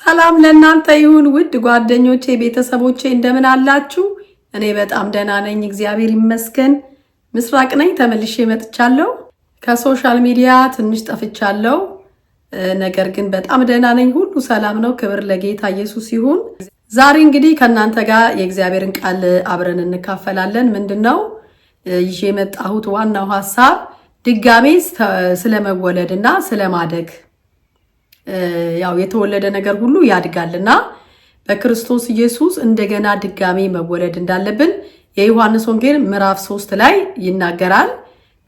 ሰላም ለእናንተ ይሁን ውድ ጓደኞቼ፣ ቤተሰቦቼ እንደምን አላችሁ? እኔ በጣም ደህና ነኝ፣ እግዚአብሔር ይመስገን። ምስራቅ ነኝ፣ ተመልሼ መጥቻለሁ። ከ social media ትንሽ ጠፍቻለሁ፣ ነገር ግን በጣም ደህና ነኝ። ሁሉ ሰላም ነው። ክብር ለጌታ ኢየሱስ ይሁን። ዛሬ እንግዲህ ከእናንተ ጋር የእግዚአብሔርን ቃል አብረን እንካፈላለን። ምንድን ነው ይዤ የመጣሁት ዋናው ሀሳብ ድጋሜ ስለመወለድ እና ስለማደግ። ያው የተወለደ ነገር ሁሉ ያድጋልና በክርስቶስ ኢየሱስ እንደገና ድጋሜ መወለድ እንዳለብን የዮሐንስ ወንጌል ምዕራፍ 3 ላይ ይናገራል።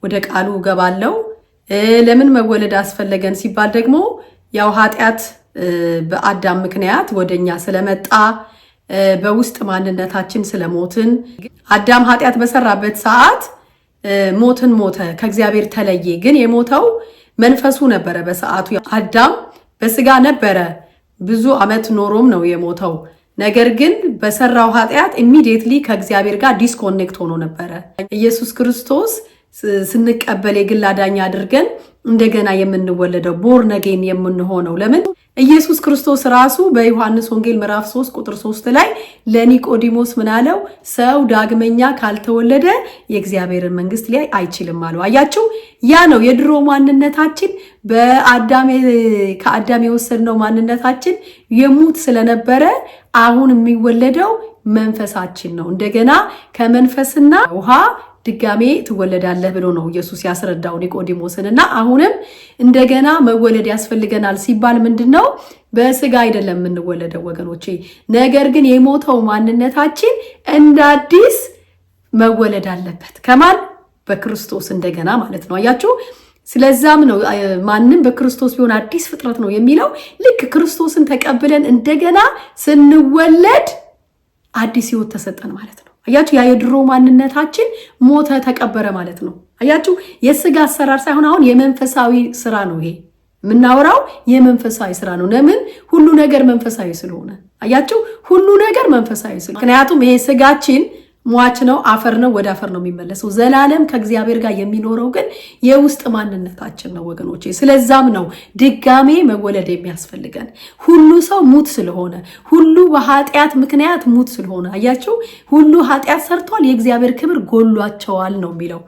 ወደ ቃሉ እገባለሁ። ለምን መወለድ አስፈለገን ሲባል ደግሞ ያው ኃጢአት በአዳም ምክንያት ወደኛ ስለመጣ በውስጥ ማንነታችን ስለሞትን፣ አዳም ኃጢአት በሰራበት ሰዓት ሞትን ሞተ፣ ከእግዚአብሔር ተለየ። ግን የሞተው መንፈሱ ነበረ። በሰዓቱ አዳም በስጋ ነበረ፣ ብዙ ዓመት ኖሮም ነው የሞተው። ነገር ግን በሰራው ኃጢአት immediately ከእግዚአብሔር ጋር disconnect ሆኖ ነበረ። ኢየሱስ ክርስቶስ ስንቀበል የግል አዳኝ አድርገን እንደገና የምንወለደው፣ born again የምንሆነው ለምን? ኢየሱስ ክርስቶስ ራሱ በዮሐንስ ወንጌል ምዕራፍ 3 ቁጥር 3 ላይ ለኒቆዲሞስ ምን አለው? ሰው ዳግመኛ ካልተወለደ የእግዚአብሔርን መንግስት ሊያይ አይችልም አለው። አያችሁ፣ ያ ነው የድሮ ማንነታችን፣ በአዳም ከአዳም የወሰድነው ማንነታችን የሙት ስለነበረ አሁን የሚወለደው መንፈሳችን ነው። እንደገና ከመንፈስና ውሃ ድጋሜ ትወለዳለህ ብሎ ነው ኢየሱስ ያስረዳው ኒቆዲሞስን። እና አሁንም እንደገና መወለድ ያስፈልገናል ሲባል ምንድን ነው? በስጋ አይደለም የምንወለደው ወገኖቼ። ነገር ግን የሞተው ማንነታችን እንደ አዲስ መወለድ አለበት። ከማን? በክርስቶስ እንደገና ማለት ነው። አያችሁ። ስለዛም ነው ማንም በክርስቶስ ቢሆን አዲስ ፍጥረት ነው የሚለው። ልክ ክርስቶስን ተቀብለን እንደገና ስንወለድ አዲስ ሕይወት ተሰጠን ማለት ነው። አያችሁ፣ ያ የድሮ ማንነታችን ሞተ፣ ተቀበረ ማለት ነው። አያችሁ፣ የስጋ አሰራር ሳይሆን አሁን የመንፈሳዊ ስራ ነው። ይሄ የምናወራው የመንፈሳዊ ስራ ነው። ለምን? ሁሉ ነገር መንፈሳዊ ስለሆነ። አያችሁ፣ ሁሉ ነገር መንፈሳዊ ስለሆነ፣ ምክንያቱም ይሄ ስጋችን ሟች ነው፣ አፈር ነው፣ ወደ አፈር ነው የሚመለሰው። ዘላለም ከእግዚአብሔር ጋር የሚኖረው ግን የውስጥ ማንነታችን ነው ወገኖቼ። ስለዛም ነው ድጋሜ መወለድ የሚያስፈልገን። ሁሉ ሰው ሙት ስለሆነ፣ ሁሉ በኃጢአት ምክንያት ሙት ስለሆነ፣ አያችሁ፣ ሁሉ ኃጢአት ሰርቷል፣ የእግዚአብሔር ክብር ጎሏቸዋል ነው የሚለው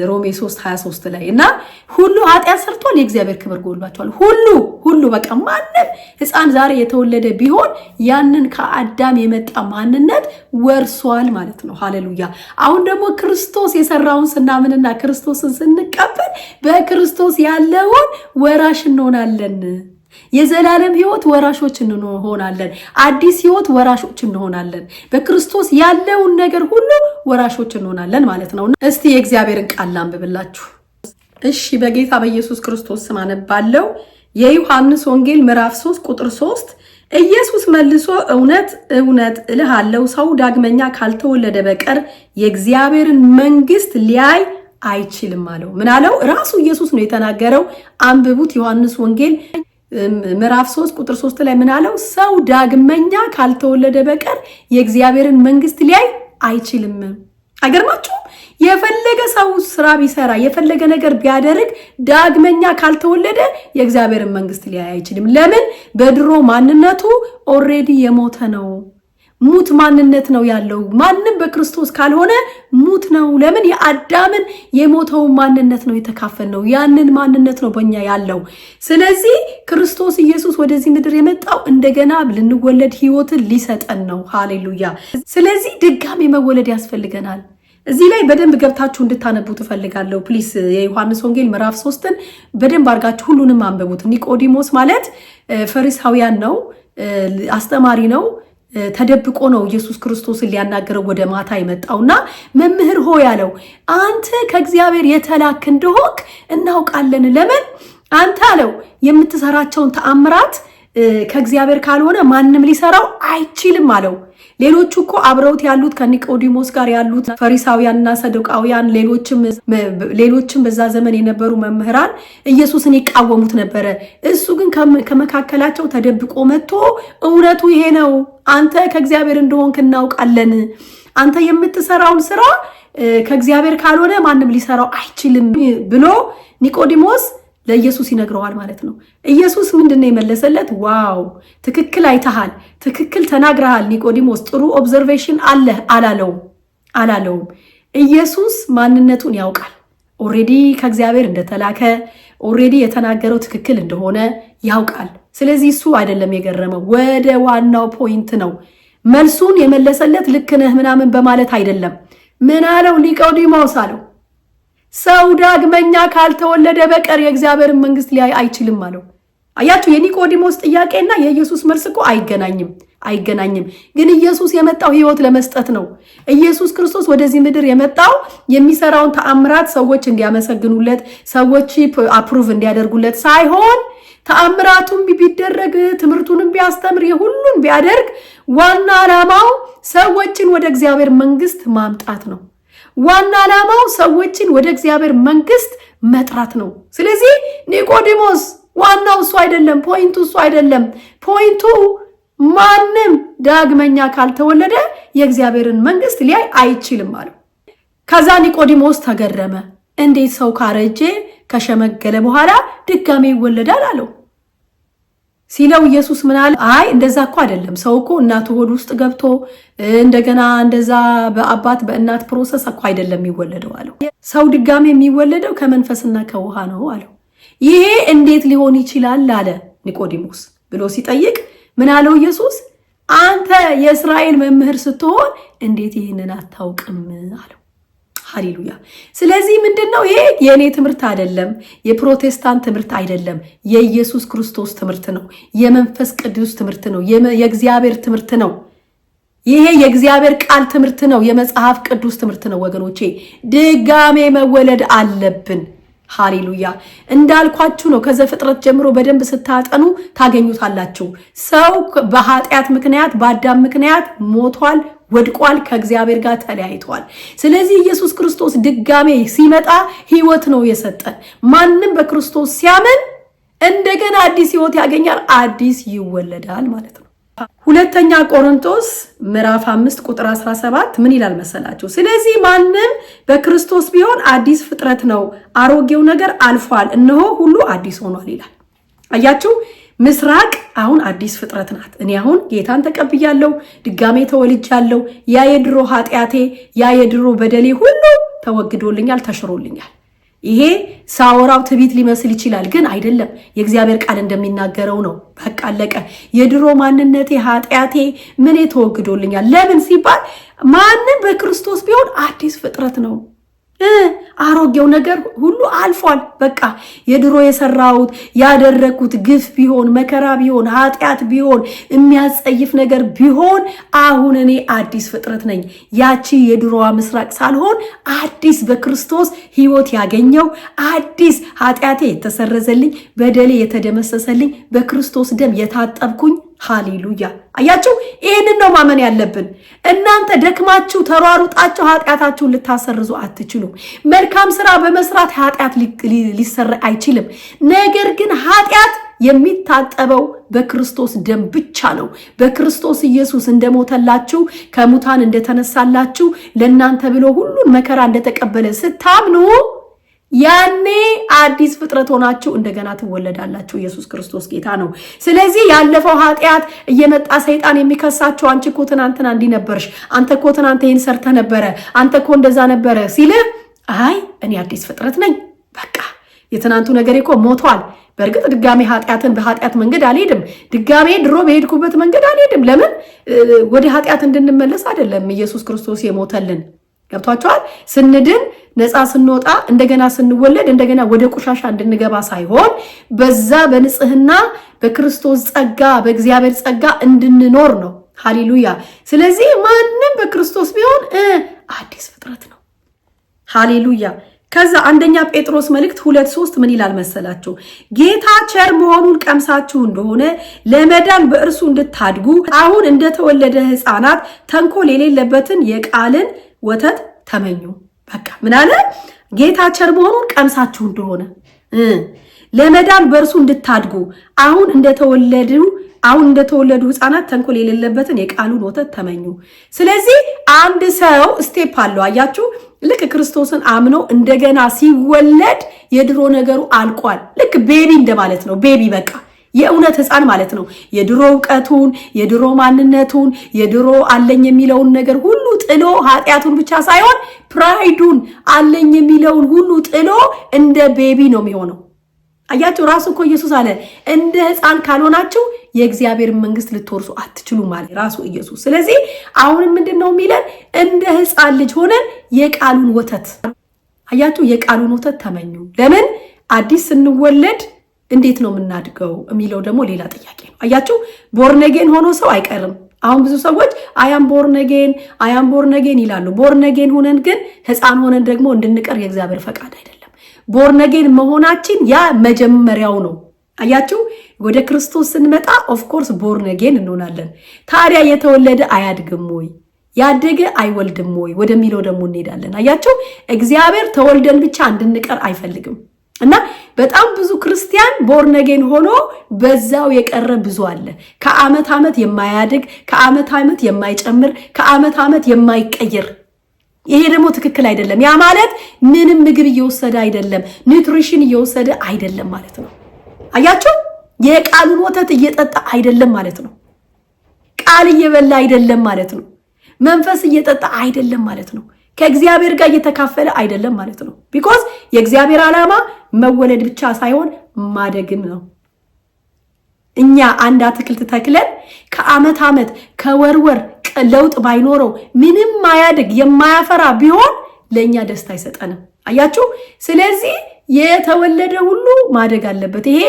ሮሜ 3 23 ላይ። እና ሁሉ ኃጢአት ሰርቷል፣ የእግዚአብሔር ክብር ጎሏቸዋል። ሁሉ ሁሉ በቃ ማንም ሕፃን ዛሬ የተወለደ ቢሆን ያንን ከአዳም የመጣ ማንነት ወርሷል ማለት ነው። ሃሌሉያ። አሁን ደግሞ ክርስቶስ የሰራውን ስናምንና ክርስቶስን ስንቀበል በክርስቶስ ያለውን ወራሽ እንሆናለን። የዘላለም ሕይወት ወራሾች እንሆናለን። አዲስ ሕይወት ወራሾች እንሆናለን። በክርስቶስ ያለውን ነገር ሁሉ ወራሾች እንሆናለን ማለት ነው። እስቲ የእግዚአብሔርን ቃል ላንብብላችሁ። እሺ፣ በጌታ በኢየሱስ ክርስቶስ ስም አነባለሁ። የዮሐንስ ወንጌል ምዕራፍ 3 ቁጥር 3፣ ኢየሱስ መልሶ እውነት እውነት እልሃለሁ፣ ሰው ዳግመኛ ካልተወለደ በቀር የእግዚአብሔርን መንግስት ሊያይ አይችልም አለው። ምን አለው? ራሱ ኢየሱስ ነው የተናገረው። አንብቡት። ዮሐንስ ወንጌል ምዕራፍ 3 ቁጥር 3 ላይ ምን አለው? ሰው ዳግመኛ ካልተወለደ በቀር የእግዚአብሔርን መንግስት ሊያይ አይችልም። አይገርማችሁም? የፈለገ ሰው ስራ ቢሰራ፣ የፈለገ ነገር ቢያደርግ ዳግመኛ ካልተወለደ የእግዚአብሔርን መንግስት ሊያይ አይችልም። ለምን? በድሮ ማንነቱ already የሞተ ነው። ሙት ማንነት ነው ያለው። ማንም በክርስቶስ ካልሆነ ሙት ነው። ለምን? የአዳምን የሞተውን ማንነት ነው የተካፈልነው። ያንን ማንነት ነው በእኛ ያለው። ስለዚህ ክርስቶስ ኢየሱስ ወደዚህ ምድር የመጣው እንደገና ልንወለድ ህይወትን ሊሰጠን ነው። ሃሌሉያ። ስለዚህ ድጋሜ መወለድ ያስፈልገናል። እዚህ ላይ በደንብ ገብታችሁ እንድታነቡ ትፈልጋለሁ። Please የዮሐንስ ወንጌል ምዕራፍ 3ን በደንብ አድርጋችሁ ሁሉንም አንብቡት። ኒቆዲሞስ ማለት ፈሪሳውያን ነው፣ አስተማሪ ነው። ተደብቆ ነው ኢየሱስ ክርስቶስን ሊያናገረው ወደ ማታ የመጣውና መምህር ሆይ አለው፣ አንተ ከእግዚአብሔር የተላክ እንደሆንክ እናውቃለን። ለምን? አንተ አለው የምትሰራቸውን ተአምራት ከእግዚአብሔር ካልሆነ ማንም ሊሰራው አይችልም አለው። ሌሎቹ እኮ አብረውት ያሉት ከኒቆዲሞስ ጋር ያሉት ፈሪሳውያንና ሰዱቃውያን፣ ሌሎችም በዛ ዘመን የነበሩ መምህራን ኢየሱስን ይቃወሙት ነበረ። እሱ ግን ከመካከላቸው ተደብቆ መጥቶ እውነቱ ይሄ ነው፣ አንተ ከእግዚአብሔር እንደሆንክ እናውቃለን። አንተ የምትሰራውን ስራ ከእግዚአብሔር ካልሆነ ማንም ሊሰራው አይችልም ብሎ ኒቆዲሞስ ለኢየሱስ ይነግረዋል ማለት ነው። ኢየሱስ ምንድን ነው የመለሰለት? Wow፣ ትክክል አይተሃል፣ ትክክል ተናግረሃል ኒቆዲሞስ፣ ጥሩ observation አለህ አላለውም። ኢየሱስ ማንነቱን ያውቃል። Already ከእግዚአብሔር እንደተላከ፣ already የተናገረው ትክክል እንደሆነ ያውቃል። ስለዚህ እሱ አይደለም የገረመው፣ ወደ ዋናው point ነው መልሱን የመለሰለት። ልክ ነህ ምናምን በማለት አይደለም። ምን አለው? ኒቆዲሞስ አለው፣ ሰው ዳግመኛ ካልተወለደ በቀር የእግዚአብሔርን መንግስት ሊያይ አይችልም አለው። አያችሁ፣ የኒቆዲሞስ ጥያቄና የኢየሱስ መልስ እኮ አይገናኝም አይገናኝም። ግን ኢየሱስ የመጣው ህይወት ለመስጠት ነው። ኢየሱስ ክርስቶስ ወደዚህ ምድር የመጣው የሚሰራውን ተአምራት ሰዎች እንዲያመሰግኑለት፣ ሰዎች approve እንዲያደርጉለት ሳይሆን፣ ተአምራቱን ቢደረግ፣ ትምህርቱንም ቢያስተምር፣ የሁሉን ቢያደርግ ዋና ዓላማው ሰዎችን ወደ እግዚአብሔር መንግስት ማምጣት ነው። ዋና ዓላማው ሰዎችን ወደ እግዚአብሔር መንግስት መጥራት ነው። ስለዚህ ኒቆዲሞስ፣ ዋናው እሱ አይደለም፣ point ኡ እሱ አይደለም። Point ኡ ማንም ዳግመኛ ካልተወለደ የእግዚአብሔርን መንግስት ሊያይ አይችልም አለው። ከዛ ኒቆዲሞስ ተገረመ። እንዴት ሰው ካረጀ፣ ከሸመገለ በኋላ ድጋሜ ይወለዳል አለው። ሲለው ኢየሱስ ምን አለ? አይ፣ እንደዛ እኮ አይደለም። ሰው እኮ እናቱ ሆድ ውስጥ ገብቶ እንደገና እንደዛ በአባት በእናት process እኮ አይደለም የሚወለደው አለው። ሰው ድጋሜ የሚወለደው ከመንፈስና ከውሃ ነው አለው። ይሄ እንዴት ሊሆን ይችላል አለ ኒቆዲሞስ ብሎ ሲጠይቅ ምን አለው ኢየሱስ? አንተ የእስራኤል መምህር ስትሆን እንዴት ይህንን አታውቅም አለው። ሃሌሉያ። ስለዚህ ምንድን ነው፣ ይሄ የእኔ ትምህርት አይደለም፣ የፕሮቴስታንት ትምህርት አይደለም፣ የኢየሱስ ክርስቶስ ትምህርት ነው፣ የመንፈስ ቅዱስ ትምህርት ነው፣ የእግዚአብሔር ትምህርት ነው። ይሄ የእግዚአብሔር ቃል ትምህርት ነው፣ የመጽሐፍ ቅዱስ ትምህርት ነው። ወገኖቼ፣ ድጋሜ መወለድ አለብን። ሃሌሉያ። እንዳልኳችሁ ነው። ከዘፍጥረት ጀምሮ በደንብ ስታጠኑ ታገኙታላችሁ። ሰው በኃጢአት ምክንያት፣ በአዳም ምክንያት ሞቷል፣ ወድቋል፣ ከእግዚአብሔር ጋር ተለያይቷል። ስለዚህ ኢየሱስ ክርስቶስ ድጋሜ ሲመጣ ሕይወት ነው የሰጠን። ማንም በክርስቶስ ሲያምን እንደገና አዲስ ሕይወት ያገኛል፣ አዲስ ይወለዳል ማለት ነው። ሁለተኛ ቆሮንቶስ ምዕራፍ 5 ቁጥር 17 ምን ይላል መሰላችሁ? ስለዚህ ማንም በክርስቶስ ቢሆን አዲስ ፍጥረት ነው፣ አሮጌው ነገር አልፏል፣ እነሆ ሁሉ አዲስ ሆኗል ይላል። አያችሁ፣ ምስራቅ አሁን አዲስ ፍጥረት ናት። እኔ አሁን ጌታን ተቀብያለሁ፣ ድጋሜ ተወልጃለሁ። ያ የድሮ ኃጢአቴ፣ ያ የድሮ በደሌ ሁሉ ተወግዶልኛል፣ ተሽሮልኛል። ይሄ ሳወራው ትዕቢት ሊመስል ይችላል፣ ግን አይደለም። የእግዚአብሔር ቃል እንደሚናገረው ነው። በቃ አለቀ። የድሮ ማንነቴ፣ ኃጢአቴ፣ ምኔ ተወግዶልኛል። ለምን ሲባል ማንም በክርስቶስ ቢሆን አዲስ ፍጥረት ነው። አሮጌው ነገር ሁሉ አልፏል። በቃ የድሮ የሰራሁት፣ ያደረግኩት ግፍ ቢሆን፣ መከራ ቢሆን፣ ኃጢአት ቢሆን፣ የሚያስጸይፍ ነገር ቢሆን አሁን እኔ አዲስ ፍጥረት ነኝ። ያቺ የድሮዋ ምስራቅ ሳልሆን አዲስ በክርስቶስ ሕይወት ያገኘው፣ አዲስ ኃጢአቴ የተሰረዘልኝ፣ በደሌ የተደመሰሰልኝ፣ በክርስቶስ ደም የታጠብኩኝ። ሃሌሉያ! አያችሁ፣ ይህንን ነው ማመን ያለብን። እናንተ ደክማችሁ ተሯሩጣችሁ ኃጢአታችሁን ልታሰርዙ አትችሉም። መልካም ስራ በመስራት ኃጢአት ሊሰራ አይችልም። ነገር ግን ኃጢአት የሚታጠበው በክርስቶስ ደም ብቻ ነው። በክርስቶስ ኢየሱስ እንደሞተላችሁ፣ ከሙታን እንደተነሳላችሁ፣ ለእናንተ ብሎ ሁሉን መከራ እንደተቀበለ ስታምኑ ያኔ አዲስ ፍጥረት ሆናችሁ እንደገና ትወለዳላችሁ። ኢየሱስ ክርስቶስ ጌታ ነው። ስለዚህ ያለፈው ኃጢአት እየመጣ ሰይጣን የሚከሳችሁ፣ አንቺ እኮ ትናንትና እንዲህ ነበርሽ፣ አንተ እኮ ትናንት ይህን ሰርተህ ነበረ፣ አንተ እኮ እንደዛ ነበረ ሲልህ፣ አይ፣ እኔ አዲስ ፍጥረት ነኝ፣ በቃ የትናንቱ ነገር እኮ ሞቷል። በእርግጥ ድጋሜ ኃጢአትን በኃጢአት መንገድ አልሄድም። ድጋሜ ድሮ በሄድኩበት መንገድ አልሄድም። ለምን? ወደ ኃጢአት እንድንመለስ አይደለም ኢየሱስ ክርስቶስ የሞተልን። ገብቷችኋል? ስንድን፣ ነፃ ስንወጣ፣ እንደገና ስንወለድ እንደገና ወደ ቆሻሻ እንድንገባ ሳይሆን በዛ በንጽህና፣ በክርስቶስ ጸጋ፣ በእግዚአብሔር ጸጋ እንድንኖር ነው። ሃሌሉያ። ስለዚህ ማንም በክርስቶስ ቢሆን አዲስ ፍጥረት ነው። ሃሌሉያ። ከዛ አንደኛ ጴጥሮስ መልእክት 2:3 ምን ይላል መሰላችሁ? ጌታ ቸር መሆኑን ቀምሳችሁ እንደሆነ ለመዳን በእርሱ እንድታድጉ አሁን እንደተወለደ ሕፃናት ተንኮል የሌለበትን የቃልን ወተት ተመኙ። በቃ ምን አለ? ጌታ ቸር መሆኑን ቀምሳችሁ እንደሆነ ለመዳን በእርሱ እንድታድጉ አሁን እንደተወለዱ ህፃናት ተንኮል የሌለበትን የቃሉን ወተት ተመኙ። ስለዚህ አንድ ሰው step አለው። አያችሁ፣ ልክ ክርስቶስን አምኖ እንደገና ሲወለድ የድሮ ነገሩ አልቋል። ልክ baby እንደማለት ነው። Baby በቃ የእውነት ሕፃን ማለት ነው። የድሮ እውቀቱን፣ የድሮ ማንነቱን፣ የድሮ አለኝ የሚለውን ነገር ሁሉ ጥሎ፣ ኃጢአቱን ብቻ ሳይሆን pride ኡን፣ አለኝ የሚለውን ሁሉ ጥሎ እንደ baby ነው የሚሆነው። አያችሁ፣ ራሱ እኮ ኢየሱስ አለ፣ እንደ ሕፃን ካልሆናችሁ የእግዚአብሔር መንግስት ልትወርሱ አትችሉም አለ ራሱ ኢየሱስ። ስለዚህ አሁንም ምንድን ነው የሚለን? እንደ ሕፃን ልጅ ሆነን የቃሉን ወተት፣ አያችሁ፣ የቃሉን ወተት ተመኙ። ለምን አዲስ ስንወለድ እንዴት ነው የምናድገው የሚለው ደግሞ ሌላ ጥያቄ ነው። አያችሁ፣ born again ሆኖ ሰው አይቀርም። አሁን ብዙ ሰዎች "I am born again, I am born again" ይላሉ። Born again ሆነን ግን ሕፃን ሆነን ደግሞ እንድንቀር የእግዚአብሔር ፈቃድ አይደለም። Born again መሆናችን ያ መጀመሪያው ነው። አያችሁ፣ ወደ ክርስቶስ ስንመጣ of course born again እንሆናለን። ታዲያ የተወለደ አያድግም ወይ? ያደገ አይወልድም ወይ ወደሚለው ደግሞ እንሄዳለን። አያችሁ፣ እግዚአብሔር ተወልደን ብቻ እንድንቀር አይፈልግም። እና በጣም ብዙ ክርስቲያን born again ሆኖ በዛው የቀረ ብዙ አለ። ከዓመት ዓመት የማያድግ፣ ከዓመት ዓመት የማይጨምር፣ ከዓመት ዓመት የማይቀየር። ይሄ ደግሞ ትክክል አይደለም። ያ ማለት ምንም ምግብ እየወሰደ አይደለም፣ nutrition እየወሰደ አይደለም ማለት ነው። አያችሁ፣ የቃሉን ወተት እየጠጣ አይደለም ማለት ነው። ቃል እየበላ አይደለም ማለት ነው። መንፈስ እየጠጣ አይደለም ማለት ነው። ከእግዚአብሔር ጋር እየተካፈለ አይደለም ማለት ነው። Because የእግዚአብሔር ዓላማ መወለድ ብቻ ሳይሆን ማደግም ነው። እኛ አንድ አትክልት ተክለን ከዓመት ዓመት፣ ከወር ወር ለውጥ ባይኖረው፣ ምንም ማያድግ፣ የማያፈራ ቢሆን ለእኛ ደስታ አይሰጠንም። አያችሁ። ስለዚህ የተወለደ ሁሉ ማደግ አለበት። ይሄ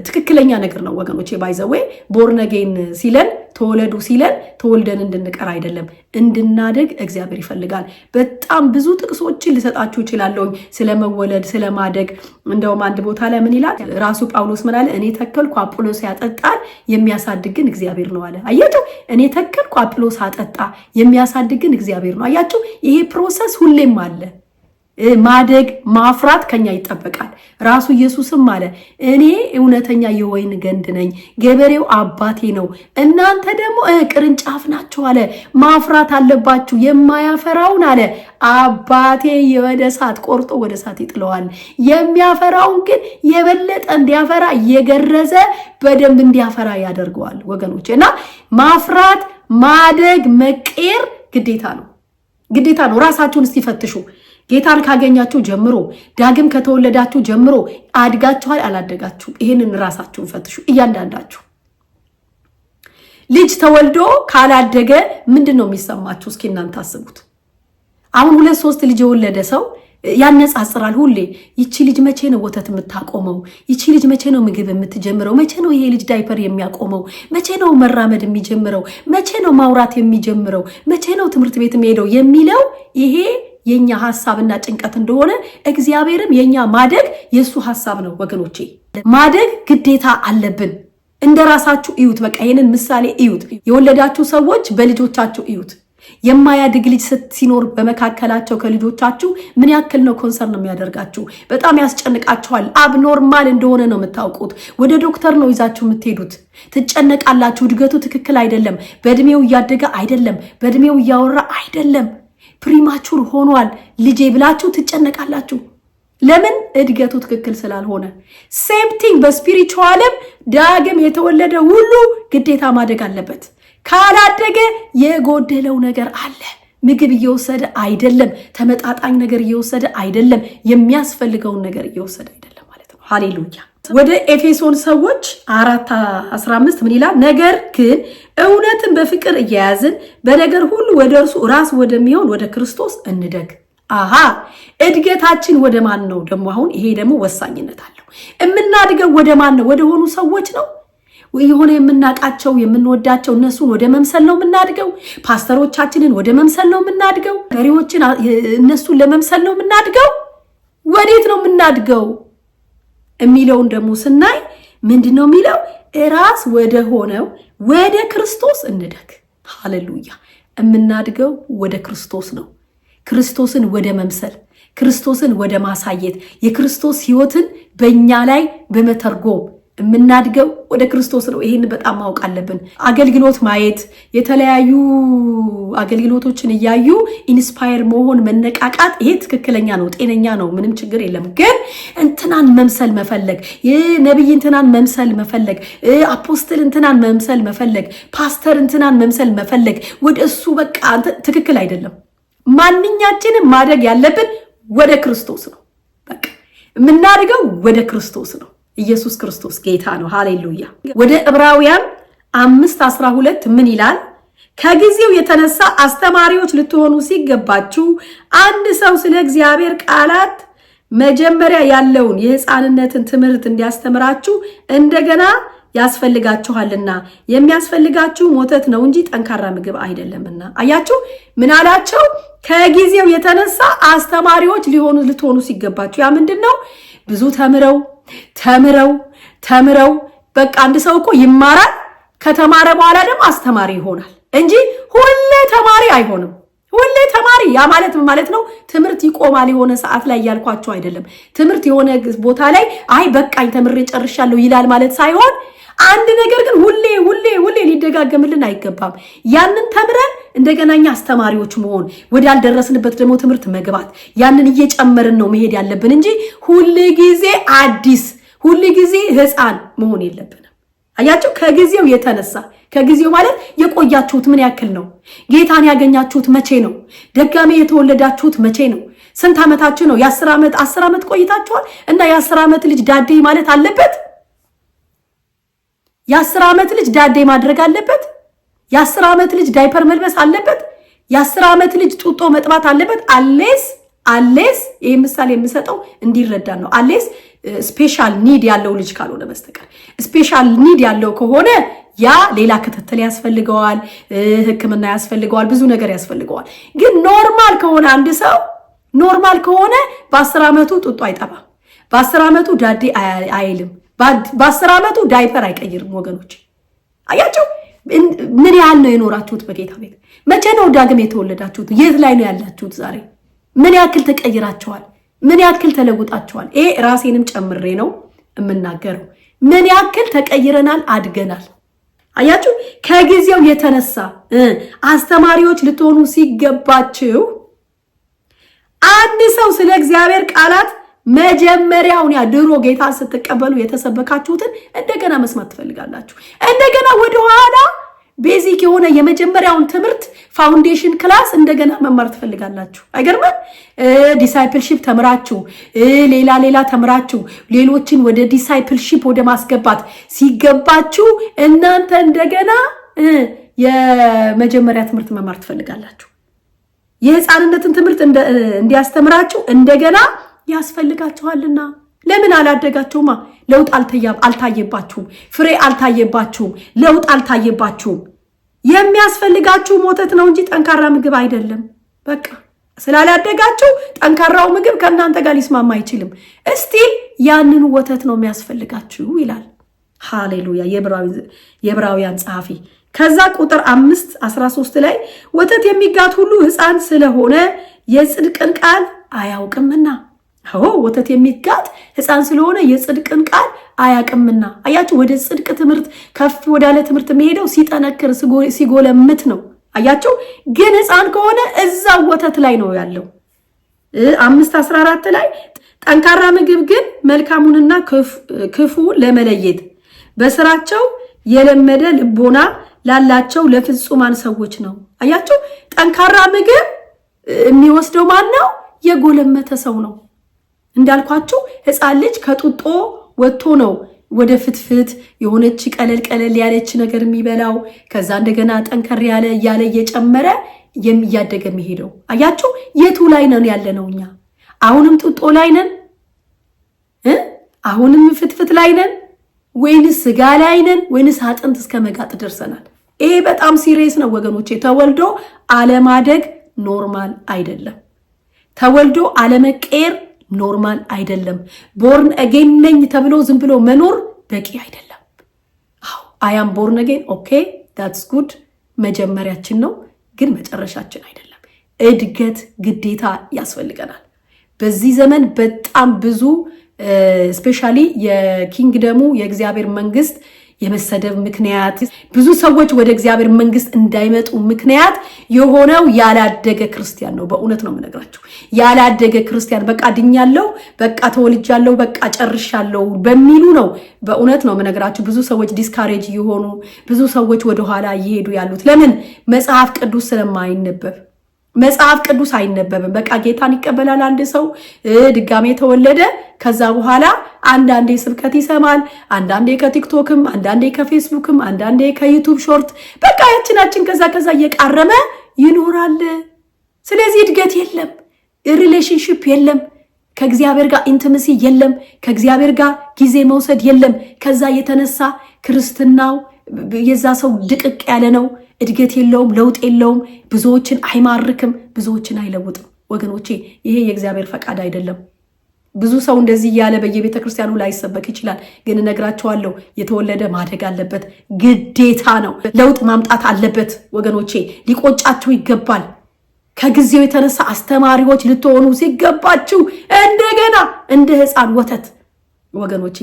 ትክክለኛ ነገር ነው ወገኖቼ። By the way፣ born again ሲለን፣ ተወለዱ ሲለን ተወልደን እንድንቀር አይደለም፣ እንድናድግ እግዚአብሔር ይፈልጋል። በጣም ብዙ ጥቅሶችን ልሰጣችሁ እችላለሁኝ ስለ መወለድ፣ ስለ ማደግ። እንደውም አንድ ቦታ ላይ ምን ይላል ራሱ ጳውሎስ? ምን አለ? "እኔ ተከልኩ፣ አጵሎስ ያጠጣል፣ የሚያሳድግ ግን እግዚአብሔር ነው" አለ። አያችሁ፣ እኔ ተከልኩ፣ አጵሎስ አጠጣ፣ የሚያሳድግ ግን እግዚአብሔር ነው። አያችሁ፣ ይሄ process ሁሌም አለ። ማደግ ማፍራት ከኛ ይጠበቃል። ራሱ ኢየሱስም አለ፣ "እኔ እውነተኛ የወይን ግንድ ነኝ፣ ገበሬው አባቴ ነው፣ እናንተ ደግሞ ቅርንጫፍ ናችሁ" አለ። ማፍራት አለባችሁ። የማያፈራውን አለ አባቴ ወደ እሳት ቆርጦ ወደ እሳት ይጥለዋል። የሚያፈራውን ግን የበለጠ እንዲያፈራ እየገረዘ በደንብ እንዲያፈራ ያደርገዋል። ወገኖች፣ እና ማፍራት፣ ማደግ፣ መቀየር ግዴታ ነው፣ ግዴታ ነው። ራሳችሁን እስቲ ፈትሹ። ጌታን ካገኛችሁ ጀምሮ፣ ዳግም ከተወለዳችሁ ጀምሮ አድጋችኋል አላደጋችሁም? ይህንን ራሳችሁን ፈትሹ እያንዳንዳችሁ። ልጅ ተወልዶ ካላደገ ምንድን ነው የሚሰማችሁ? እስኪ እናንተ አስቡት። አሁን ሁለት ሶስት ልጅ የወለደ ሰው ያነጻጽራል ሁሌ። ይቺ ልጅ መቼ ነው ወተት የምታቆመው? ይቺ ልጅ መቼ ነው ምግብ የምትጀምረው? መቼ ነው ይሄ ልጅ ዳይፐር የሚያቆመው? መቼ ነው መራመድ የሚጀምረው? መቼ ነው ማውራት የሚጀምረው? መቼ ነው ትምህርት ቤት የሚሄደው የሚለው፣ ይሄ የኛ ሀሳብና ጭንቀት እንደሆነ እግዚአብሔርም የኛ ማደግ የእሱ ሀሳብ ነው ወገኖቼ። ማደግ ግዴታ አለብን። እንደ ራሳችሁ እዩት። በቃ ይህንን ምሳሌ እዩት። የወለዳችሁ ሰዎች በልጆቻችሁ እዩት። የማያድግ ልጅ ሲኖር በመካከላቸው ከልጆቻችሁ ምን ያክል ነው concern የሚያደርጋችሁ? በጣም ያስጨንቃችኋል። Abnormal እንደሆነ ነው የምታውቁት። ወደ ዶክተር ነው ይዛችሁ የምትሄዱት። ትጨነቃላችሁ። እድገቱ ትክክል አይደለም። በእድሜው እያደገ አይደለም። በእድሜው እያወራ አይደለም። Premature ሆኗል ልጄ ብላችሁ ትጨነቃላችሁ። ለምን? እድገቱ ትክክል ስላልሆነ። Same thing በ spiritual ም ዳግም የተወለደ ሁሉ ግዴታ ማደግ አለበት። ካላደገ የጎደለው ነገር አለ። ምግብ እየወሰደ አይደለም፣ ተመጣጣኝ ነገር እየወሰደ አይደለም፣ የሚያስፈልገውን ነገር እየወሰደ አይደለም ማለት ነው። ሃሌሉያ። ወደ ኤፌሶን ሰዎች 4:15 ምን ይላል? ነገር ግን እውነትን በፍቅር እየያዝን በነገር ሁሉ ወደ እርሱ ራስ ወደሚሆን ወደ ክርስቶስ እንደግ። አሃ፣ እድገታችን ወደ ማን ነው ደግሞ? አሁን ይሄ ደግሞ ወሳኝነት አለው። የምናድገው ወደ ማን ነው? ወደ ሆኑ ሰዎች ነው? የሆነ የምናውቃቸው፣ የምንወዳቸው እነሱን ወደ መምሰል ነው የምናድገው? ፓስተሮቻችንን ወደ መምሰል ነው የምናድገው? መሪዎችን እነሱን ለመምሰል ነው የምናድገው? ወዴት ነው የምናድገው የሚለውን ደግሞ ስናይ ምንድን ነው የሚለው? ራስ ወደ ሆነው ወደ ክርስቶስ እንደግ። ሃሌሉያ! የምናድገው ወደ ክርስቶስ ነው። ክርስቶስን ወደ መምሰል፣ ክርስቶስን ወደ ማሳየት፣ የክርስቶስ ሕይወትን በእኛ ላይ በመተርጎም የምናድገው ወደ ክርስቶስ ነው። ይሄን በጣም ማወቅ አለብን። አገልግሎት ማየት፣ የተለያዩ አገልግሎቶችን እያዩ inspire መሆን፣ መነቃቃት፣ ይሄ ትክክለኛ ነው፣ ጤነኛ ነው፣ ምንም ችግር የለም። ግን እንትናን መምሰል መፈለግ፣ ነቢይ እንትናን መምሰል መፈለግ፣ apostle እንትናን መምሰል መፈለግ፣ ፓስተር እንትናን መምሰል መፈለግ፣ ወደ እሱ በቃ ትክክል አይደለም። ማንኛችንም ማደግ ያለብን ወደ ክርስቶስ ነው። በቃ የምናድገው ወደ ክርስቶስ ነው። ኢየሱስ ክርስቶስ ጌታ ነው። ሃሌሉያ። ወደ ዕብራውያን 5:12 ምን ይላል? ከጊዜው የተነሳ አስተማሪዎች ልትሆኑ ሲገባችሁ አንድ ሰው ስለ እግዚአብሔር ቃላት መጀመሪያ ያለውን የሕፃንነትን ትምህርት እንዲያስተምራችሁ እንደገና ያስፈልጋችኋልና፣ የሚያስፈልጋችሁ ወተት ነው እንጂ ጠንካራ ምግብ አይደለምና። አያችሁ፣ ምን አላቸው? ከጊዜው የተነሳ አስተማሪዎች ልትሆኑ ሲገባችሁ። ያ ምንድን ነው? ብዙ ተምረው ተምረው ተምረው፣ በቃ አንድ ሰው እኮ ይማራል። ከተማረ በኋላ ደግሞ አስተማሪ ይሆናል እንጂ ሁሌ ተማሪ አይሆንም። ሁሌ ተማሪ፣ ያ ማለት ምን ማለት ነው? ትምህርት ይቆማል የሆነ ሰዓት ላይ እያልኳችሁ አይደለም። ትምህርት የሆነ ቦታ ላይ አይ በቃኝ ተምሬ ጨርሻለሁ ይላል ማለት ሳይሆን፣ አንድ ነገር ግን ሁሌ ሁሌ ሁሌ ሊደጋገምልን አይገባም። ያንን ተምረን እንደገና እኛ አስተማሪዎች መሆን፣ ወዳልደረስንበት ደግሞ ትምህርት መግባት፣ ያንን እየጨመርን ነው መሄድ ያለብን እንጂ ሁል ጊዜ አዲስ፣ ሁል ጊዜ ሕፃን መሆን የለብንም። አያችሁ፣ ከጊዜው የተነሳ፣ ከጊዜው ማለት የቆያችሁት ምን ያክል ነው? ጌታን ያገኛችሁት መቼ ነው? ድጋሜ የተወለዳችሁት መቼ ነው? ስንት ዓመታችሁ ነው? የ10 ዓመት፣ 10 ዓመት ቆይታችኋል እና የ10 ዓመት ልጅ ዳዴ ማለት አለበት? የ10 ዓመት ልጅ ዳዴ ማድረግ አለበት? የ10 ዓመት ልጅ ዳይፐር መልበስ አለበት? የ10 ዓመት ልጅ ጡጦ መጥባት አለበት? Unless ይህ ምሳሌ የምሰጠው እንዲረዳን ነው። Unless special need ያለው ልጅ ካልሆነ በስተቀር። Special need ያለው ከሆነ ያ ሌላ ክትትል ያስፈልገዋል፣ ሕክምና ያስፈልገዋል፣ ብዙ ነገር ያስፈልገዋል። ግን normal ከሆነ፣ አንድ ሰው normal ከሆነ በ10 ዓመቱ ጡጦ አይጠባም፣ በ10 ዓመቱ ዳዴ አይልም፣ በ10 ዓመቱ ዳይፐር አይቀይርም። ወገኖች፣ አያችሁ፣ ምን ያህል ነው የኖራችሁት በጌታ ቤት? መቼ ነው ዳግም የተወለዳችሁት? የት ላይ ነው ያላችሁት ዛሬ? ምን ያክል ተቀይራችኋል? ምን ያክል ተለውጣችኋል? ይሄ ራሴንም ጨምሬ ነው የምናገረው። ምን ያክል ተቀይረናል፣ አድገናል? አያችሁ፣ ከጊዜው የተነሳ አስተማሪዎች ልትሆኑ ሲገባችሁ አንድ ሰው ስለ እግዚአብሔር ቃላት መጀመሪያውን፣ ያ ድሮ ጌታን ስትቀበሉ የተሰበካችሁትን እንደገና መስማት ትፈልጋላችሁ። እንደገና ወደኋላ basic የሆነ የመጀመሪያውን ትምህርት፣ foundation class እንደገና መማር ትፈልጋላችሁ። አይገርምም? Discipleship ተምራችሁ፣ ሌላ ሌላ ተምራችሁ፣ ሌሎችን ወደ discipleship ወደ ማስገባት ሲገባችሁ እናንተ እንደገና የመጀመሪያ ትምህርት መማር ትፈልጋላችሁ። የህፃንነትን ትምህርት እንዲያስተምራችሁ እንደገና ያስፈልጋችኋልና። ለምን? አላደጋችሁማ። ለውጥ አልታየባችሁም። ፍሬ አልታየባችሁም። ለውጥ አልታየባችሁም። የሚያስፈልጋችሁ ወተት ነው እንጂ ጠንካራ ምግብ አይደለም። በቃ ስላላደጋችሁ ጠንካራው ምግብ ከእናንተ ጋር ሊስማማ አይችልም። Still ያንን ወተት ነው የሚያስፈልጋችሁ ይላል። ሃሌሉያ፣ የዕብራውያን ጸሐፊ። ከዛ ቁጥር 5:13 ላይ ወተት የሚጋት ሁሉ ሕፃን ስለሆነ የጽድቅን ቃል አያውቅምና። አዎ፣ ወተት የሚጋት ሕፃን ስለሆነ የጽድቅን ቃል አያውቅምና። አያችሁ፣ ወደ ጽድቅ ትምህርት፣ ከፍ ወዳለ ትምህርት የሚሄደው ሲጠነክር፣ ሲጎለምት ነው። አያችሁ፣ ግን ሕፃን ከሆነ እዛው ወተት ላይ ነው ያለው። 5:14 ላይ ጠንካራ ምግብ ግን መልካሙንና ክፉ ለመለየት በስራቸው የለመደ ልቦና ላላቸው ለፍጹማን ሰዎች ነው። አያችሁ፣ ጠንካራ ምግብ የሚወስደው ማን ነው? የጎለመተ ሰው ነው። እንዳልኳችሁ ሕፃን ልጅ ከጡጦ ወጥቶ ነው ወደ ፍትፍት፣ የሆነች ቀለል ቀለል ያለች ነገር የሚበላው። ከዛ እንደገና ጠንከር ያለ እያለ እየጨመረ እያደገ የሚሄደው። አያችሁ፣ የቱ ላይ ነን ያለነው እኛ? አሁንም ጡጦ ላይ ነን? አሁንም ፍትፍት ላይ ነን ወይንስ ስጋ ላይ ነን ወይንስ አጥንት እስከ መጋጥ ደርሰናል? ይሄ በጣም serious ነው ወገኖቼ። ተወልዶ አለማደግ normal አይደለም። ተወልዶ አለመቀየር normal አይደለም። Born again ነኝ ተብሎ ዝም ብሎ መኖር በቂ አይደለም። አዎ፣ I am born again, okay, that's good፣ መጀመሪያችን ነው፣ ግን መጨረሻችን አይደለም። እድገት ግዴታ ያስፈልገናል። በዚህ ዘመን በጣም ብዙ Especially የ kingdom ኡ የእግዚአብሔር መንግስት የመሰደብ ምክንያት፣ ብዙ ሰዎች ወደ እግዚአብሔር መንግስት እንዳይመጡ ምክንያት የሆነው ያላደገ ክርስቲያን ነው። በእውነት ነው የምነግራችሁ። ያላደገ ክርስቲያን በቃ ድኛለሁ፣ በቃ ተወልጃለሁ፣ በቃ ጨርሻለሁ በሚሉ ነው። በእውነት ነው የምነግራችሁ። ብዙ ሰዎች discourage እየሆኑ፣ ብዙ ሰዎች ወደኋላ እየሄዱ ያሉት ለምን? መጽሐፍ ቅዱስ ስለማይነበብ። መጽሐፍ ቅዱስ አይነበብም። በቃ ጌታን ይቀበላል አንድ ሰው፣ ድጋሜ ተወለደ። ከዛ በኋላ አንዳንዴ ስብከት ይሰማል፣ አንዳንዴ ከቲክቶክም፣ አንዳንዴ ከፌስቡክም፣ አንዳንዴ ከ YouTube short፣ በቃ ያችናችን ከዛ ከዛ እየቃረመ ይኖራል። ስለዚህ እድገት የለም፣ relationship የለም፣ ከእግዚአብሔር ጋር intimacy የለም፣ ከእግዚአብሔር ጋር ጊዜ መውሰድ የለም። ከዛ የተነሳ ክርስትናው የዛ ሰው ድቅቅ ያለ ነው። እድገት የለውም፣ ለውጥ የለውም፣ ብዙዎችን አይማርክም፣ ብዙዎችን አይለውጥም። ወገኖቼ፣ ይሄ የእግዚአብሔር ፈቃድ አይደለም። ብዙ ሰው እንደዚህ እያለ በየቤተ ክርስቲያኑ ላይሰበክ ይችላል። ግን እነግራችኋለሁ፣ የተወለደ ማደግ አለበት፣ ግዴታ ነው። ለውጥ ማምጣት አለበት። ወገኖቼ፣ ሊቆጫችሁ ይገባል። ከጊዜው የተነሳ አስተማሪዎች ልትሆኑ ሲገባችሁ እንደገና እንደ ሕፃን ወተት። ወገኖቼ፣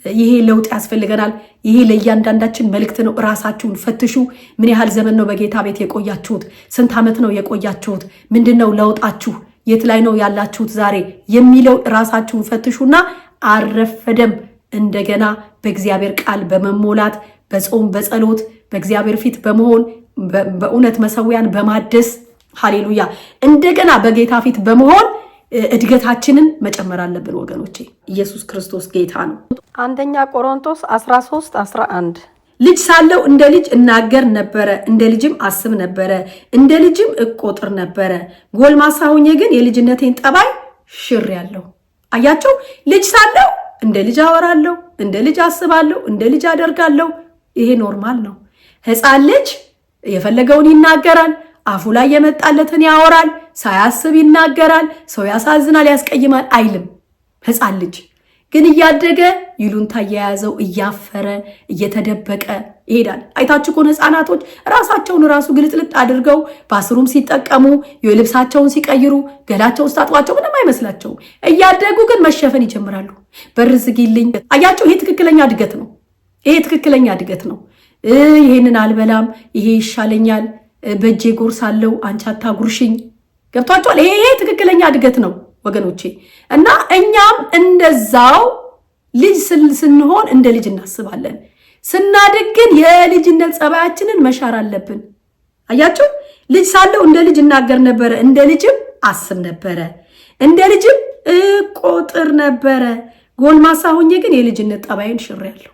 ይሄ ለውጥ ያስፈልገናል። ይሄ ለእያንዳንዳችን መልእክት ነው። እራሳችሁን ፈትሹ። ምን ያህል ዘመን ነው በጌታ ቤት የቆያችሁት? ስንት ዓመት ነው የቆያችሁት? ምንድን ነው ለውጣችሁ? የት ላይ ነው ያላችሁት ዛሬ የሚለው ራሳችሁን ፈትሹና አልረፈደም። እንደገና በእግዚአብሔር ቃል በመሞላት፣ በጾም፣ በጸሎት፣ በእግዚአብሔር ፊት በመሆን፣ በእውነት መሰዊያን በማደስ፣ ሃሌሉያ፣ እንደገና በጌታ ፊት በመሆን እድገታችንን መጨመር አለብን ወገኖቼ። ኢየሱስ ክርስቶስ ጌታ ነው። አንደኛ ቆሮንቶስ 13 11። ልጅ ሳለሁ እንደ ልጅ እናገር ነበረ፣ እንደ ልጅም አስብ ነበረ፣ እንደ ልጅም እቆጥር ነበረ። ጎልማሳ ሆኜ ግን የልጅነቴን ጠባይ ሽሬአለሁ። አያችሁ፣ ልጅ ሳለሁ እንደ ልጅ አወራለሁ፣ እንደ ልጅ አስባለሁ፣ እንደ ልጅ አደርጋለሁ። ይሄ normal ነው። ሕፃን ልጅ የፈለገውን ይናገራል፣ አፉ ላይ የመጣለትን ያወራል፣ ሳያስብ ይናገራል። ሰው ያሳዝናል፣ ያስቀይማል አይልም። ሕፃን ልጅ ግን እያደገ ይሉንታ እየያዘው፣ እያፈረ፣ እየተደበቀ ይሄዳል። አይታችሁ ከሆነ ህፃናቶች ራሳቸውን ራሱ ግልጥልጥ አድርገው bathroom ሲጠቀሙ፣ የልብሳቸውን ሲቀይሩ፣ ገላቸውን ስታጥቧቸው ምንም አይመስላቸውም። እያደጉ ግን መሸፈን ይጀምራሉ። በር ዝጊልኝ። አያችሁ፣ ይሄ ትክክለኛ እድገት ነው። ይሄ ትክክለኛ እድገት ነው። ይሄንን አልበላም፣ ይሄ ይሻለኛል፣ በእጄ ጎርሳለሁ፣ አንቺ አታጉርሽኝ። ገብቷችኋል? ይሄ ትክክለኛ እድገት ነው ወገኖቼ። እና እኛም እንደዛው ልጅ ስንሆን እንደ ልጅ እናስባለን። ስናድግ ግን የልጅነት ጸባያችንን መሻር አለብን። አያችሁ፣ ልጅ ሳለሁ እንደ ልጅ እናገር ነበረ፣ እንደ ልጅም አስብ ነበረ፣ እንደ ልጅም እቆጥር ነበረ። ጎልማሳ ሆኜ ግን የልጅነት ጠባይን ሽሬያለሁ።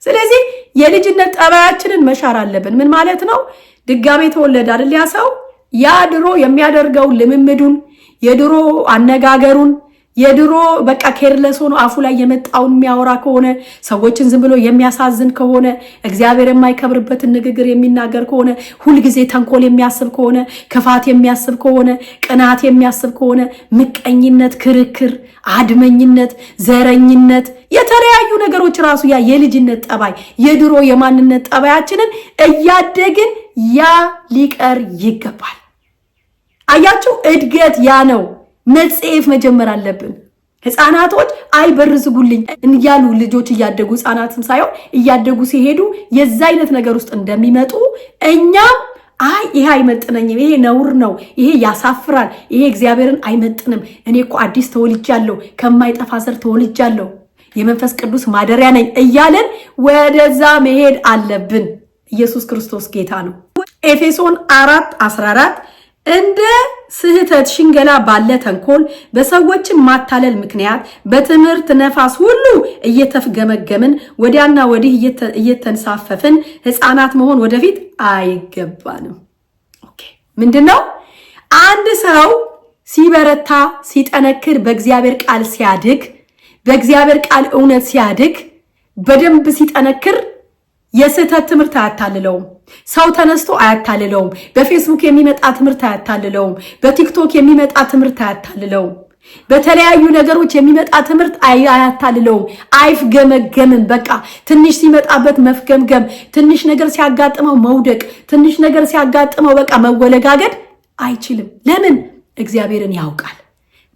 ስለዚህ የልጅነት ጠባያችንን መሻር አለብን። ምን ማለት ነው? ድጋሜ ተወለደ አይደል? ያ ሰው ያ ድሮ የሚያደርገው ልምምዱን፣ የድሮ አነጋገሩን፣ የድሮ በቃ careless ሆኖ አፉ ላይ የመጣውን የሚያወራ ከሆነ፣ ሰዎችን ዝም ብሎ የሚያሳዝን ከሆነ፣ እግዚአብሔር የማይከብርበትን ንግግር የሚናገር ከሆነ፣ ሁልጊዜ ተንኮል የሚያስብ ከሆነ፣ ክፋት የሚያስብ ከሆነ፣ ቅናት የሚያስብ ከሆነ፣ ምቀኝነት፣ ክርክር፣ አድመኝነት፣ ዘረኝነት፣ የተለያዩ ነገሮች ራሱ ያ የልጅነት ጠባይ፣ የድሮ የማንነት ጠባያችንን እያደግን ያ ሊቀር ይገባል። አያችሁ፣ እድገት ያ ነው። መጽሔፍ መጀመር አለብን። ህፃናቶች አይ በር ዝጉልኝ እያሉ ልጆች እያደጉ፣ ህፃናትም ሳይሆን እያደጉ ሲሄዱ የዛ አይነት ነገር ውስጥ እንደሚመጡ፣ እኛም አይ ይሄ አይመጥነኝም፣ ይሄ ነውር ነው፣ ይሄ ያሳፍራል፣ ይሄ እግዚአብሔርን አይመጥንም፣ እኔ እኮ አዲስ ተወልጃለሁ፣ ከማይጠፋ ዘር ተወልጃለሁ፣ የመንፈስ ቅዱስ ማደሪያ ነኝ እያለን ወደዛ መሄድ አለብን። ኢየሱስ ክርስቶስ ጌታ ነው። ኤፌሶን 4:14፣ እንደ ስህተት ሽንገላ ባለ ተንኮል በሰዎችን ማታለል ምክንያት በትምህርት ነፋስ ሁሉ እየተፍገመገምን ወዲያና ወዲህ እየተንሳፈፍን ሕፃናት መሆን ወደፊት አይገባንም። Okay፣ ምንድን ነው? አንድ ሰው ሲበረታ፣ ሲጠነክር፣ በእግዚአብሔር ቃል ሲያድግ፣ በእግዚአብሔር ቃል እውነት ሲያድግ፣ በደንብ ሲጠነክር የስህተት ትምህርት አያታልለውም። ሰው ተነስቶ አያታልለውም። በፌስቡክ የሚመጣ ትምህርት አያታልለውም። በቲክቶክ የሚመጣ ትምህርት አያታልለውም። በተለያዩ ነገሮች የሚመጣ ትምህርት አያታልለውም። አይፍገመገምም። በቃ ትንሽ ሲመጣበት መፍገምገም፣ ትንሽ ነገር ሲያጋጥመው መውደቅ፣ ትንሽ ነገር ሲያጋጥመው በቃ መወለጋገድ አይችልም። ለምን? እግዚአብሔርን ያውቃል።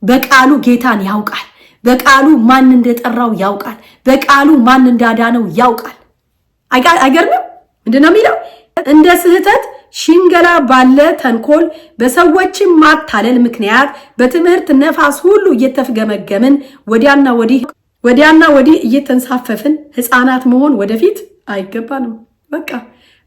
በቃሉ ጌታን ያውቃል። በቃሉ ማን እንደጠራው ያውቃል። በቃሉ ማን እንዳዳነው ያውቃል። አይገርምም? ምንድን ነው የሚለው? እንደ ስህተት ሽንገላ ባለ ተንኮል በሰዎችም ማታለል ምክንያት በትምህርት ነፋስ ሁሉ እየተፍገመገምን ወዲያና ወዲህ እየተንሳፈፍን ሕፃናት መሆን ወደፊት አይገባንም። በቃ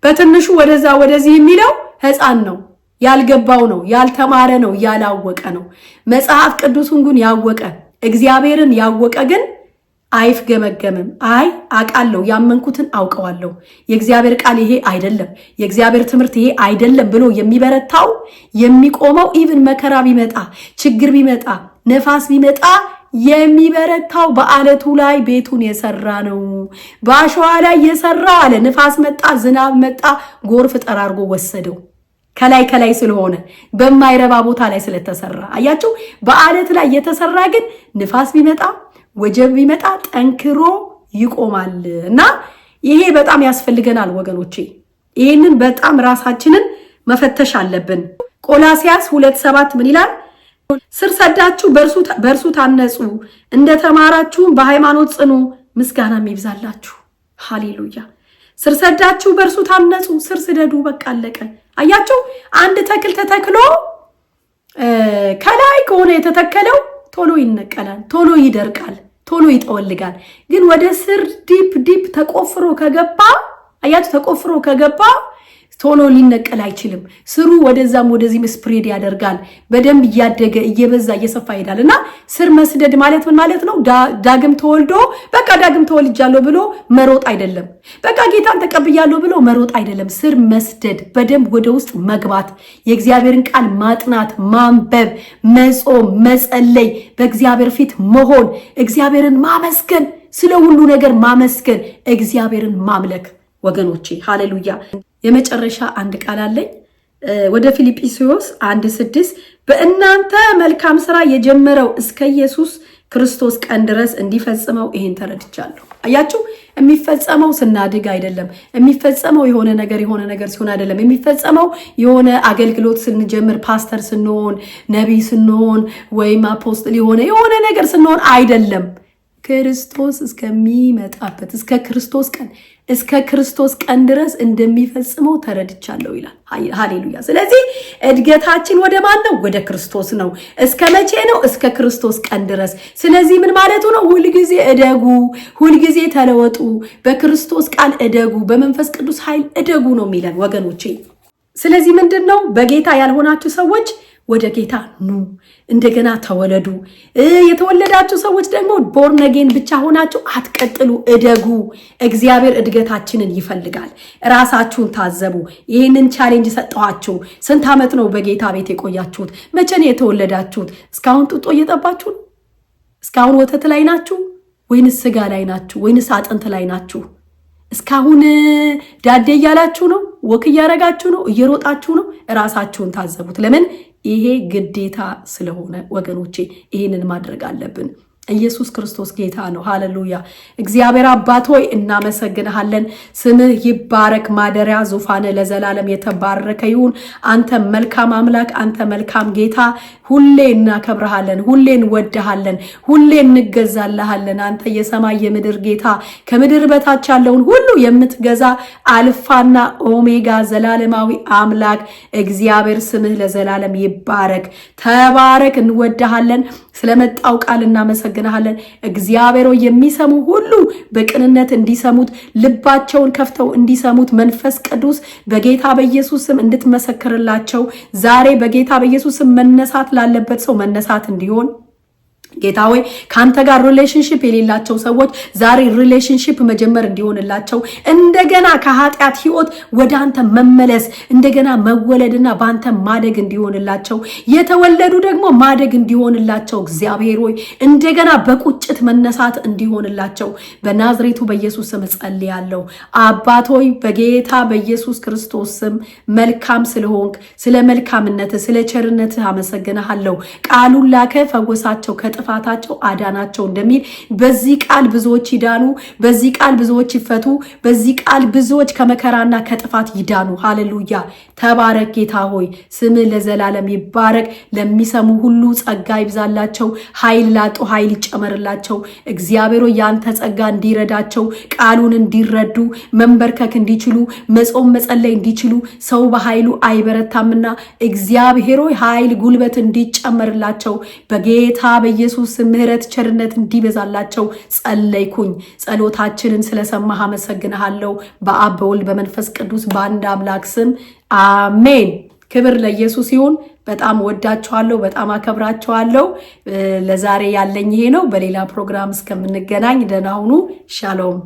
በትንሹ ወደዛ ወደዚህ የሚለው ሕፃን ነው፣ ያልገባው ነው፣ ያልተማረ ነው፣ ያላወቀ ነው። መጽሐፍ ቅዱሱን ግን ያወቀ፣ እግዚአብሔርን ያወቀ ግን አይፍገመገምም። አይ አውቃለሁ፣ ያመንኩትን አውቀዋለሁ፣ የእግዚአብሔር ቃል ይሄ አይደለም፣ የእግዚአብሔር ትምህርት ይሄ አይደለም ብሎ የሚበረታው፣ የሚቆመው፣ even መከራ ቢመጣ፣ ችግር ቢመጣ፣ ነፋስ ቢመጣ የሚበረታው በአለቱ ላይ ቤቱን የሰራ ነው። በአሸዋ ላይ የሰራ አለ። ንፋስ መጣ፣ ዝናብ መጣ፣ ጎርፍ ጠራርጎ ወሰደው። ከላይ ከላይ ስለሆነ፣ በማይረባ ቦታ ላይ ስለተሰራ። አያችሁ፣ በአለት ላይ የተሰራ ግን ንፋስ ቢመጣ፣ ወጀብ ቢመጣ ጠንክሮ ይቆማል። እና ይሄ በጣም ያስፈልገናል ወገኖቼ። ይህንን በጣም ራሳችንን መፈተሽ አለብን። ቆላስያስ 2:7 ምን ይላል? ስር ሰዳችሁ በእርሱ ታነጹ፣ እንደተማራችሁም በሃይማኖት ጽኑ፣ ምስጋናም ይብዛላችሁ። ሃሌሉያ። ስር ሰዳችሁ በእርሱ ታነጹ። ስር ስደዱ። በቃ አለቀ። አያችሁ፣ አንድ ተክል ተተክሎ ከላይ ከሆነ የተተከለው ቶሎ ይነቀላል፣ ቶሎ ይደርቃል፣ ቶሎ ይጠወልጋል። ግን ወደ ስር deep deep ተቆፍሮ ከገባ፣ አያችሁ፣ ተቆፍሮ ከገባ ቶሎ ሊነቀል አይችልም። ስሩ ወደዛም ወደዚህም spread ያደርጋል። በደንብ እያደገ፣ እየበዛ፣ እየሰፋ ይሄዳል። እና ስር መስደድ ማለት ምን ማለት ነው? ዳግም ተወልዶ በቃ ዳግም ተወልጃለሁ ብሎ መሮጥ አይደለም። በቃ ጌታን ተቀብያለሁ ብሎ መሮጥ አይደለም። ስር መስደድ፣ በደንብ ወደ ውስጥ መግባት፣ የእግዚአብሔርን ቃል ማጥናት፣ ማንበብ፣ መጾም፣ መጸለይ፣ በእግዚአብሔር ፊት መሆን፣ እግዚአብሔርን ማመስገን፣ ስለ ሁሉ ነገር ማመስገን፣ እግዚአብሔርን ማምለክ ወገኖቼ፣ ሃሌሉያ። የመጨረሻ አንድ ቃል አለኝ። ወደ ፊልጵስዩስ 1:6 በእናንተ መልካም ስራ የጀመረው እስከ ኢየሱስ ክርስቶስ ቀን ድረስ እንዲፈጽመው ይሄን ተረድቻለሁ። አያችሁ፣ የሚፈጸመው ስናድግ አይደለም። የሚፈጸመው የሆነ ነገር ሲሆን አይደለም። የሚፈጸመው የሆነ አገልግሎት ስንጀምር፣ ፓስተር ስንሆን፣ ነቢይ ስንሆን፣ ወይም apostle የሆነ ነገር ስንሆን አይደለም። ክርስቶስ እስከሚመጣበት እስከ ክርስቶስ ቀን ድረስ እንደሚፈጽመው ተረድቻለሁ ይላል። ሃሌሉያ። ስለዚህ እድገታችን ወደ ማን ነው? ወደ ክርስቶስ ነው። እስከ መቼ ነው? እስከ ክርስቶስ ቀን ድረስ። ስለዚህ ምን ማለቱ ነው? ሁልጊዜ እደጉ፣ ሁልጊዜ ተለወጡ፣ በክርስቶስ ቃል እደጉ፣ በመንፈስ ቅዱስ ኃይል እደጉ ነው የሚለን ወገኖቼ። ስለዚህ ምንድን ነው? በጌታ ያልሆናችሁ ሰዎች ወደ ጌታ ኑ፣ እንደገና ተወለዱ። የተወለዳችሁ ሰዎች ደግሞ born again ብቻ ሆናችሁ አትቀጥሉ፣ እደጉ። እግዚአብሔር እድገታችንን ይፈልጋል። ራሳችሁን ታዘቡ። ይህንን challenge ሰጠኋችሁ። ስንት ዓመት ነው በጌታ ቤት የቆያችሁት? መቼ ነው የተወለዳችሁት? እስካሁን ጡጦ እየጠባችሁ ነው? እስካሁን ወተት ላይ ናችሁ ወይንስ ስጋ ላይ ናችሁ? ወይንስ አጥንት ላይ ናችሁ? እስካሁን ዳዴ እያላችሁ ነው? Walk እያረጋችሁ ነው? እየሮጣችሁ ነው? እራሳችሁን ታዘቡት። ለምን? ይሄ ግዴታ ስለሆነ ወገኖቼ፣ ይሄንን ማድረግ አለብን። ኢየሱስ ክርስቶስ ጌታ ነው። ሃሌሉያ። እግዚአብሔር አባት ሆይ እናመሰግንሃለን። ስምህ ይባረክ። ማደሪያ ዙፋንህ ለዘላለም የተባረከ ይሁን። አንተ መልካም አምላክ፣ አንተ መልካም ጌታ፣ ሁሌ እናከብርሃለን፣ ሁሌ እንወድሃለን፣ ሁሌ እንገዛልሃለን። አንተ የሰማይ የምድር ጌታ፣ ከምድር በታች ያለውን ሁሉ የምትገዛ አልፋና ኦሜጋ ዘላለማዊ አምላክ እግዚአብሔር ስምህ ለዘላለም ይባረክ። ተባረክ። እንወድሃለን። ስለመጣው ቃል እናመሰግንሃለን። እግዚአብሔር ሆይ፣ የሚሰሙ ሁሉ በቅንነት እንዲሰሙት፣ ልባቸውን ከፍተው እንዲሰሙት፣ መንፈስ ቅዱስ በጌታ በኢየሱስ ስም እንድትመሰክርላቸው፣ ዛሬ በጌታ በኢየሱስ ስም መነሳት ላለበት ሰው መነሳት እንዲሆን፣ ጌታ ሆይ፣ ከአንተ ጋር relationship የሌላቸው ሰዎች ዛሬ relationship መጀመር እንዲሆንላቸው፣ እንደገና ከኃጢአት ሕይወት ወደ አንተ መመለስ፣ እንደገና መወለድና በአንተ ማደግ እንዲሆንላቸው፣ የተወለዱ ደግሞ ማደግ እንዲሆንላቸው፣ እግዚአብሔር ሆይ፣ እንደገና በቁጭት መነሳት እንዲሆንላቸው በናዝሬቱ በኢየሱስ ስም እጸልያለሁ። አባት ሆይ፣ በጌታ በኢየሱስ ክርስቶስ ስም መልካም ስለሆንክ፣ ስለ መልካምነትህ፣ ስለ ቸርነትህ አመሰግንሃለሁ። ቃሉን ላከ፣ ፈወሳቸው፣ ከጥፋት ከጥፋታቸው አዳናቸው እንደሚል በዚህ ቃል ብዙዎች ይዳኑ፣ በዚህ ቃል ብዙዎች ይፈቱ፣ በዚህ ቃል ብዙዎች ከመከራና ከጥፋት ይዳኑ። ሃሌሉያ! ተባረክ ጌታ ሆይ፣ ስምህ ለዘላለም ይባረክ። ለሚሰሙ ሁሉ ጸጋ ይብዛላቸው፣ ኃይል ላጡ ኃይል ይጨመርላቸው። እግዚአብሔር ሆይ ያንተ ጸጋ እንዲረዳቸው፣ ቃሉን እንዲረዱ፣ መንበርከክ እንዲችሉ፣ መጾም መጸለይ እንዲችሉ፣ ሰው በኃይሉ አይበረታምና እግዚአብሔር ሆይ ኃይል ጉልበት እንዲጨመርላቸው በጌታ በኢየሱስ ምሕረት ቸርነት እንዲበዛላቸው ጸለይኩኝ። ጸሎታችንን ስለሰማህ አመሰግንሃለሁ። በአብ በወልድ በመንፈስ ቅዱስ በአንድ አምላክ ስም አሜን። ክብር ለኢየሱስ ይሁን። በጣም ወዳችኋለሁ፣ በጣም አከብራችኋለሁ። ለዛሬ ያለኝ ይሄ ነው። በሌላ ፕሮግራም እስከምንገናኝ ደህና ሁኑ። ሻሎም።